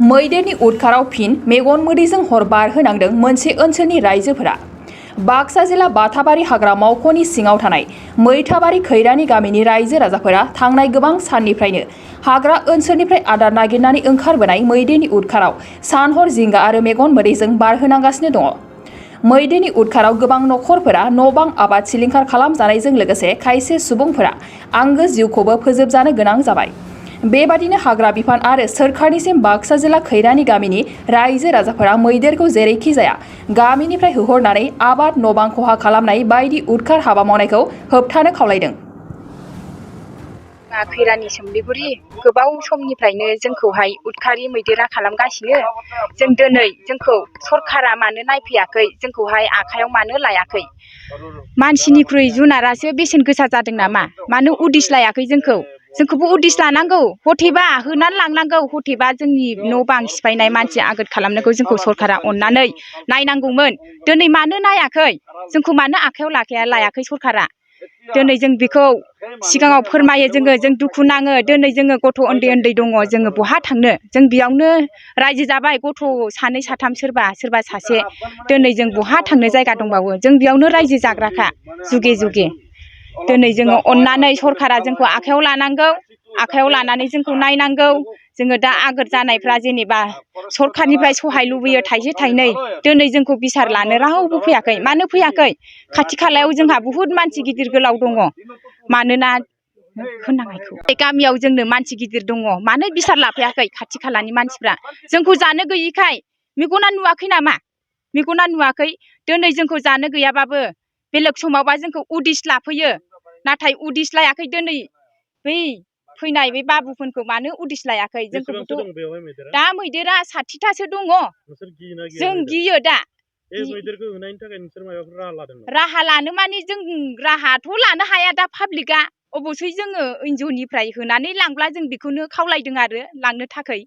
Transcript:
मैदेरनि उदखाराव फिन मेगन मोदैजों हर बारहोनांदों मोनसे ओनसोलनि रायजोफोरा। बाक्सा जिल्ला बाथाबारि हाग्रा मावख'नि सिङाव थानाय मैथाबारि खैरानि गामिनि रायजो राजाफोरा थांनाय गोबां साननिफ्रायनो हाग्रा ओनसोलनिफ्राय आदार नागिरनानै ओंखारबोनाय मैदेरनि उदखाराव सानहर जिंगा आरो मेगन मोदैजों बारहोनांगासिनो दङ। मैदेरनि उदखाराव गोबां नखरफोरा न'-बां आबाद सिलिंखार खालामजानायजों लोगोसे खायसे सुबुंफोरा आंगो जिउखौबो फोजोबजानो गोनां जाबाय। बेबादिनो हाग्रा बिफान आरो सोरखारनिसिम बाक्सा जिल्ला खैरानि गामिनि रायजो राजाफोरा मैदेरखौ जेरैखि जाया गामिनिफ्राय होहरनानै आबाद न'-बां खहा खालामनाय बायदि उदखार हाबा मावनायखौ होबथानो खावलायदों। खैरानि सोमलिगुरि गोबाव समनिफ्रायनो जोंखौहाय उदखारि मैदेरा खालामगासिनो। जों दिनै जोंखौ सरखारा मानो नायफैयाखै, जोंखौहाय आखायाव मानो लायाखै? मानसिनिख्रुइ जुनारासो बेसेन गोसा जादों नामा? मानो उदिस लायाखै जोंखौ? जोंखौबो उदिस लानांगौ, हथेबा होनानै लांनांगौ, हथेबा जोंनि न' बां सिफायनाय मानसि आगोद खालामनायखौ जोंखौ सरखारा अननानै नायनांगौमोन। दिनै मानो नायाखै? जोंखौ मानो आखायाव लायाखै सरखारा? दिनै जों बेखौ सिगाङाव फोरमायो, जों दुखु नाङो। दिनै जोङो गथ' उन्दै उन्दै दङ, जोङो बहा थांनो? जों बेयावनो रायजो जाबाय, गथ' सानै साथाम सोरबा सासे। दिनै जों बहा थांनो जायगा दंबावो? जों बेयावनो रायजो जाग्राखा जुगे जुगे। दिनै जोङो अननानै सरखारा जोंखौ आखायाव लानांगौ, आखायाव लानानै जोंखौ नायनांगौ। जोङो दा आगोद जानायफ्रा जेनेबा सरखारनिफ्राय सहाय लुबैयो थाइसे थाइनै। दिनै जोंखौ बिसार लानो रावबो फैयाखै। मानो फैयाखै? खाथि खालायाव जोंहा बुहुद मानसि गिदिर गोलाव दङ। मानोना गामियाव जोंनो मानसि गिदिर दङ, मानो बिसार लाफैयाखै खाथि खालानि मानसिफ्रा? जोंखौ जानो गैयिखाय मेगना नुवाखै नामा? मेगना नुवाखै? दिनै जोंखौ जानो गैयाबाबो बेलेग समावबा जोंखौ उदिस लाफैयो, नाथाय उदिस लायाखै। दिनै बै फैनाय बे बाबुफोरखौ मानो उदिस लायाखै? जोंखौबोथ' दा मैदेरा 60थासो दङ। जों गियो दा। मैदेरखौ होनायनि थाखाय नोंसोर माबाफोर राहा लादों नामा? राहा लानो माने जों राहाथ' लानो हाया दा पाब्लिकआ। अब'सै जोङो एनजिअनिफ्राय होनानै लांब्ला जों बेखौनो खावलायदों आरो लांनो थाखाय।